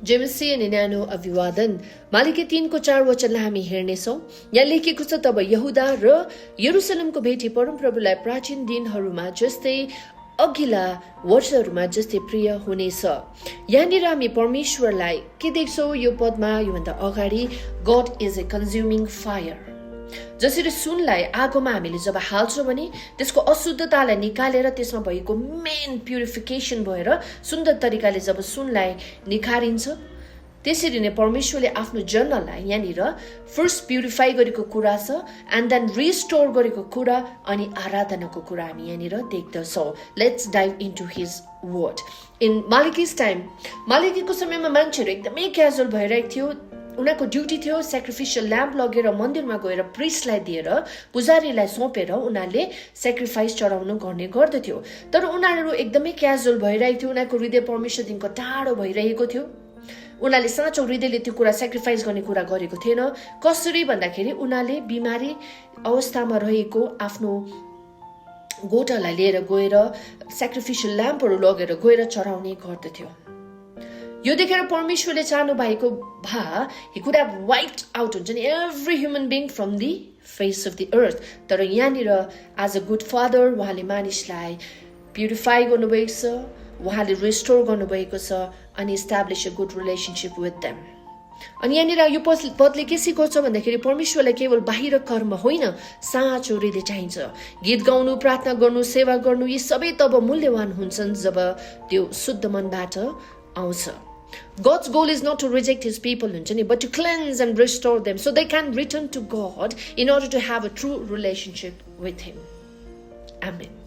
जेमसी अनि न्यानो अभिवादन मालिकी 3 को 4 वचनलाई हामी हेर्नेछौँ। यहाँ लेखिएको छ, तब यहुदा र यरुसलेमको भेटी परमप्रभुलाई प्राचीन दिनहरूमा जस्तै अघिल्ला वर्षहरूमा जस्तै प्रिय हुनेछ। यहाँनिर हामी परमेश्वरलाई के देख्छौँ? यो पदमा योभन्दा अगाडि god is a consuming fire. जसरी सुनलाई आगोमा हामीले जब हाल्छौँ भने त्यसको अशुद्धतालाई निकालेर त्यसमा भएको मेन प्युरिफिकेसन भएर सुन्दर तरिकाले जब सुनलाई निखारिन्छ, त्यसरी नै परमेश्वरले आफ्नो जनलाई यहाँनिर फर्स्ट प्युरिफाई गरेको कुरा छ एन्ड देन रिस्टोर गरेको कुरा अनि आराधनाको कुरा हामी यहाँनिर देख्दछौँ। Let's dive into his word. In Malachi's time, मालिकीको समयमा मान्छेहरू एकदमै क्याजुअल भइरहेको थियो। उनीहरूको ड्युटी थियो सेक्रिफिसियल ल्याम्प लगेर मन्दिरमा गएर प्रिस्टलाई दिएर पुजारीलाई सोंपेर उनीहरूले सेक्रिफाइस चढाउनु गर्ने गर्दथ्यो। तर उनीहरू एकदमै क्याजुअल भइरहेको थियो। उनीहरूको हृदय परमेश्वरदेखिको टाढो भइरहेको थियो। उनीहरूले साँचो हृदयले त्यो कुरा सेक्रिफाइस गर्ने कुरा गरेको थिएन। कसरी भन्दाखेरि उनीहरूले बिमारी अवस्थामा रहेको आफ्नो गोठालाई लिएर गएर सेक्रिफिसियल ल्याम्पहरू लगेर गएर चढाउने गर्दथ्यो। यो देखेर परमेश्वरले चाहनु भएको भए he could have wiped out हुन्छ नि every human being from the face of the earth। तर यहाँनिर as a good father उहाँले मानिसलाई प्युरिफाई गर्नुभएको छ, उहाँले रिस्टोर गर्नुभएको छ अनि establish a good relationship with them. अनि यहाँनिर यो पदले के सिकाउँछ भन्दाखेरि परमेश्वरलाई केवल बाहिर कर्म होइन, साँचो हृदय चाहिन्छ। गीत गाउनु, प्रार्थना गर्नु, सेवा गर्नु, यी सबै तब मूल्यवान हुन्छन् जब त्यो शुद्ध मनबाट आउँछ। God's goal is not to reject his people, but to cleanse and restore them so they can return to God in order to have a true relationship with him. Amen.